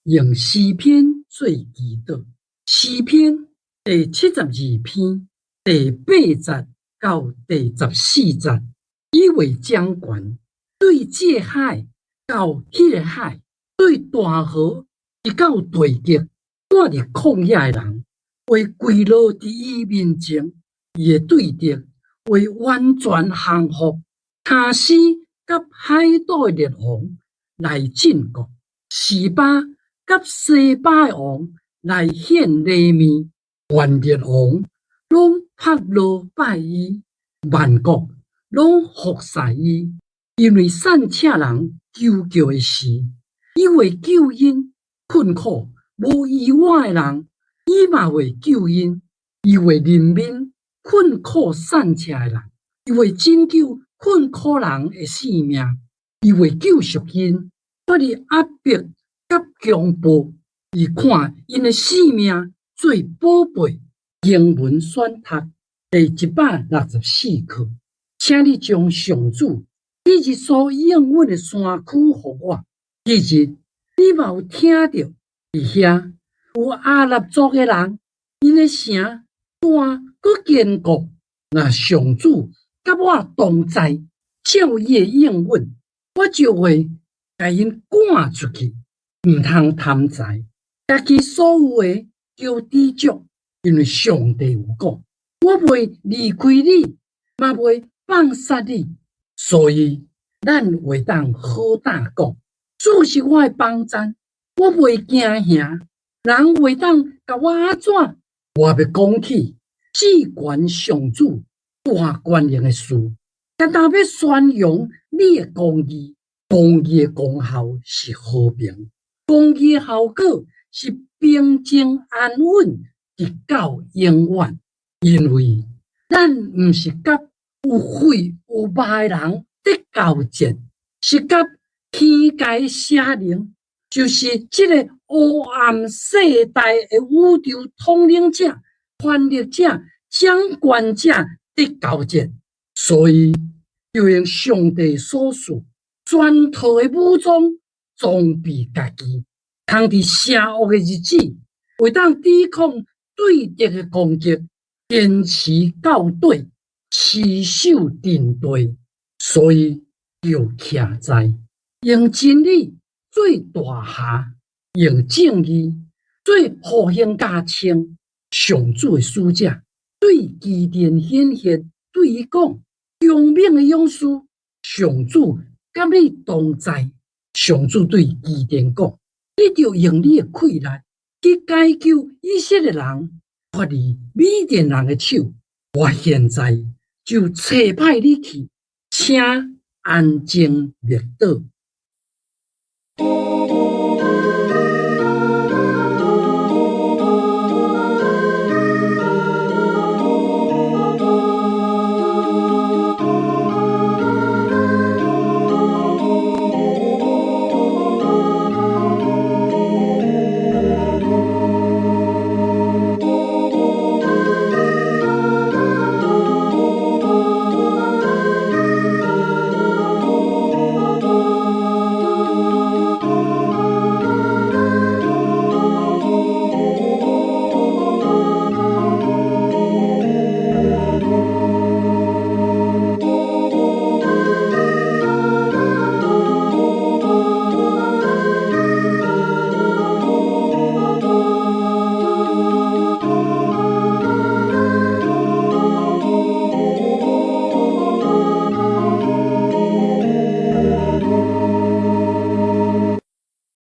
用詩篇做祈禱。詩篇第72篇第8節到第14節，伊會掌權，對這海到彼个海，對大河直到地極。住佇曠野的人會跪落佇伊面前，伊的對敵會完全降服。他施佮海島的列王來進貢，示巴佮西巴的王來獻禮物，萬列王攏拍落拜伊，萬國攏服侍伊。因為散赤人求救的時，伊會救𪜶困苦無依倚的人，伊嘛會救𪜶。伊會憐憫困苦散赤的人，伊會拯救困苦人的性命，伊會救贖𪜶脫離壓迫佮強暴。伊看𪜶的性命做寶貝。經文選讀第164課，請你將上主彼日所應允的山區予我。彼日你嘛有聽著，佇遐有亞納族的人，𪜶的城大閣堅固。若上主佮我同在，照伊的應允，我就會共𪜶趕出去，毋通貪財，家己所有的叫知足，因為上帝有講，我袂離開你，嘛袂放殺你，所以咱會當好膽講，主是我的幫贊，我袂驚嚇，人會當共我按怎？我欲講起至懸上主大權能的事，單單欲宣揚你的公義，公義的功效是和平，公義的效果是平靜安穩，直到永遠。因為咱毋是佮有血有肉的人咧交戰，是佮天界邪靈，就是這个黑暗世代的宇宙統領者、權力者、掌權者咧交戰。所以，就用上帝所賜全套的武裝裝備家己，通佇邪惡的日子，會當抵抗對敵的攻擊，堅持到底，持守陣地。所以，著徛在用真理做大箬，用正義做護胸甲穿。上主的使者對基甸顯現，對伊講：勇猛的勇士，上主佮你同在。上主對基甸講：你著用你的氣力去解救以色列人，脫離米甸人的手。我現在就差派你去，請安靜默禱。